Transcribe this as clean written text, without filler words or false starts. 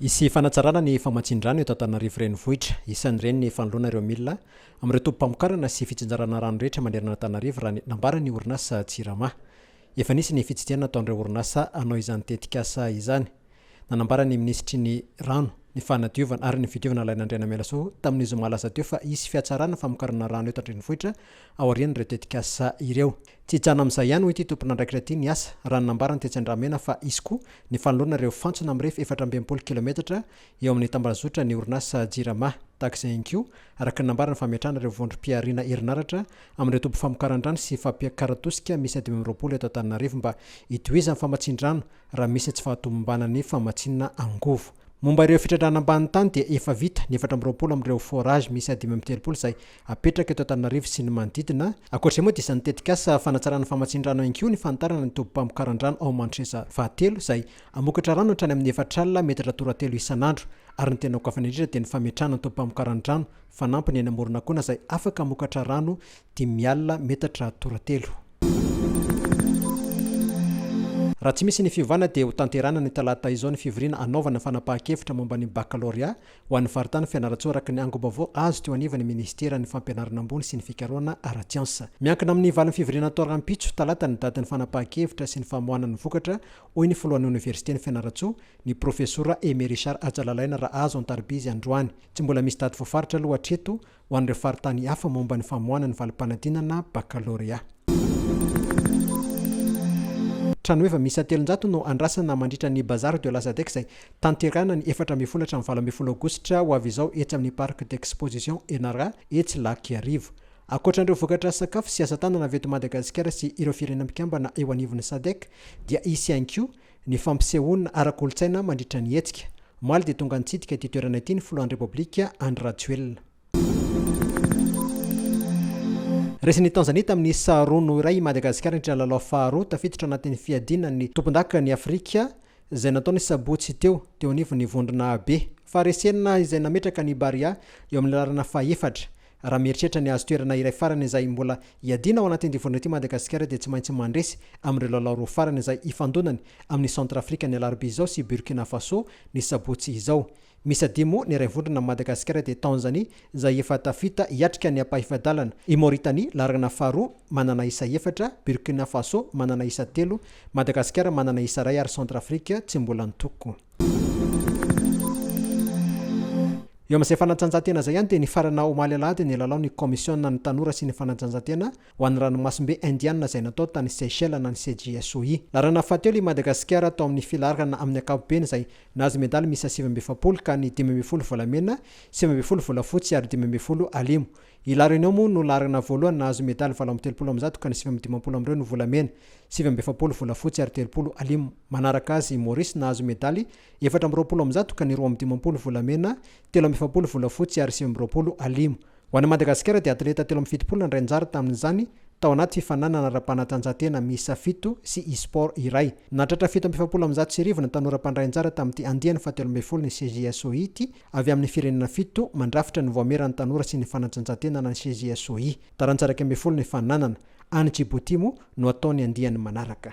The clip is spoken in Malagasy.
Hisy fanatsarana ny famatsian-drano eto Antananarivo Renivohitra. Isan'ireny ny fanoloana ireo milina amin'ireo tobim-pamokarana sy fitsinjarana rano rehetra manerana an'Antananarivo raha ny nambaran'ny orinasa Jirama. Efa nisy ny fitsidihana nataon'ireo orinasa hanao izany tetikasa izany. Nanambara ny minisitry ny Rano, ny Fanadiovana ary ny Fidiovana Alaina Andrianamialasoa tamin'ny zoma lasa teo fa hisy fihatsarana famokarana rano eto an-drenivohitra aorian'ireo tetikasa ireo. Tsy hijanona amin'izay ihany hoy ity tompon'andraikitra ity ny asa raha ny nambarany tetsy Andrahamena fa hisy koa ny fanoloana ireo fantsona mirefy 64 kilometatra eo amin'ny tambazotra ny orinasa Jirama. Tahaka izay ihany koa araka ny nambarany fametrahana ireo vondrom-pihariana herinaratra amin'ireo toby famokaran-drano sy fampiakaran-tosika miisa 25 eto Antananarivo mba hitohizan'ny famatsian-drano raha misy tsy fahatomombanan'ny famatsiana angovo. Momba ireo fitrandrahana ambany tany dia efa vita ny 24 amin'ireo forage miisa 35 izay apetraka eto Antananarivo sy ny manodidina. Ankoatra izay moa dia isan'ny tetikasa fanatsarana ny famatsian-drano ihany koa ny fanitarana ny tobim-pamokaran-drano ao Mandroseza fahatelo izay hamokatra rano hatrany amin'ny 40 metatra toratelo isan'andro ary ny tena goavana indrindra dia ny fametrahana ny tobim-pamokaran-drano fanampiny eny Amoronakona izay afaka hamokatra rano 50 metatra toratelo. Raha tsy misy ny fiovana dia ho tanterahina ny talata izao ny fivoriana hanaovana fanapahan-kevitra momba ny bakalorea ho an'ny faritany Fianarantsoa araka ny angom-baovao azo teo anivon'ny minisiteran'ny fampianarana ambony sy ny fikarohana ara-tsiansa. Miankina amin'ny valin'ny fivoriana atao rahampitso talata ny datin'ny fanapahan-kevitra sy ny famoahana ny vokatra hoy ny filohan'ny oniversiten'i Fianarantsoa, ny profesora Aimé Richard Hajalalaina raha azo an-tariby izy androany. Tsy mbola misy daty voafaritra aloha hatreto ho an'ireo faritany hafa momba ny famoahana ny valim-panadinana bakalorea. Tranoheva miisa 300 no andrasana mandritra ny Bazar de la Sadec izay tanterahina ny 14 hatramin'ny 18 aogositra ho avy izao etsy amin'ny Parc d'Exposition Enara etsy Lac Iarivo. Ankoatra an'ireo vokatra sakafo sy asa tanana avy eto Madagasikara sy ireo firenena mpikambana eo anivon'ny Sadec dia hisy ihany koa ny fampisehoana ara-kolontsaina mandritra ny hetsika. Omaly dia tonga nitsidika ity toerana ity ny filohan'ny Repoblika Andry Rajoelina. Resin'i Tanzania tamin'ny isa 2-1 i Madagasikara nandritra ny lalao faharoa tafiditra anatin'ny fiadiana ny tompondakan'i Afrika izay natao ny sabotsy teo, teo anivon'ny vondrona A B. Faharesena izay nametraka ny Barea eo amin'ny laharana fahefatra. Raha mieritreritra ny hahazo toerana iray farany izay mbola hiadiana ao anatin'ity vondrona ity Madagasikara dia tsy maintsy mandresy amin'ireo lalao roa farany izay hifandonany amin'i Centrafrique ny alarobia izao sy Burkina Faso ny sabotsy izao. Miisa dimy moa ny iray vondrona amin'i Madagasikara dia Tanzanie izay efa tafita hiatrika ny ampahefa-dalana, i Mauritanie laharana faharoa manana isa efatra, Burkina Faso manana isa telo, Madagasikara manana isa iray ary Centrafrique tsy mbola nitoko. Eo amin'izay fanatanjahantena izay ihany dia nifarana omaly alahady ny lalao ny kaomisiona ny tanora sy ny fanatanjahantena ho an'ny ranomasimbe Indiana izay natao tany Seychelles na ny CJSOI. Laharana fahatelo i Madagasikara tao amin'ny filaharana amin'ny ankapobeny izay nahazo medaly miisa 49 ka ny 15 volamena, 19 volafotsy ary 15 alimo. I La Réunion moa no laharana voalohany nahazo medaly 138 ka ny 59 amin'ireo no volamena, 49 volafotsy ary 30 alimo. Manaraka azy i Maurice nahazo medaly 124 ka ny 52 volamena, 43 volafotsy ary 29 alimo. Ho an'i Madagasikara dia atleta 73 nandray anjara tamin'izany tao anaty fifaninanana ara-panatanjahantena miisa fito sy e-sport iray. Nahatratra 1147 ny tanora mpandray anjara tamin'ity andiany faha-13 ny CJSOI ity avy amin'ny firenena fito mandrafitra ny Vaomieran'ny Tanora sy ny Fanatanjahantena na ny CJSOI. Taranja 11 ny faninanana. Any Djibouti moa no hatao ny andiany manaraka.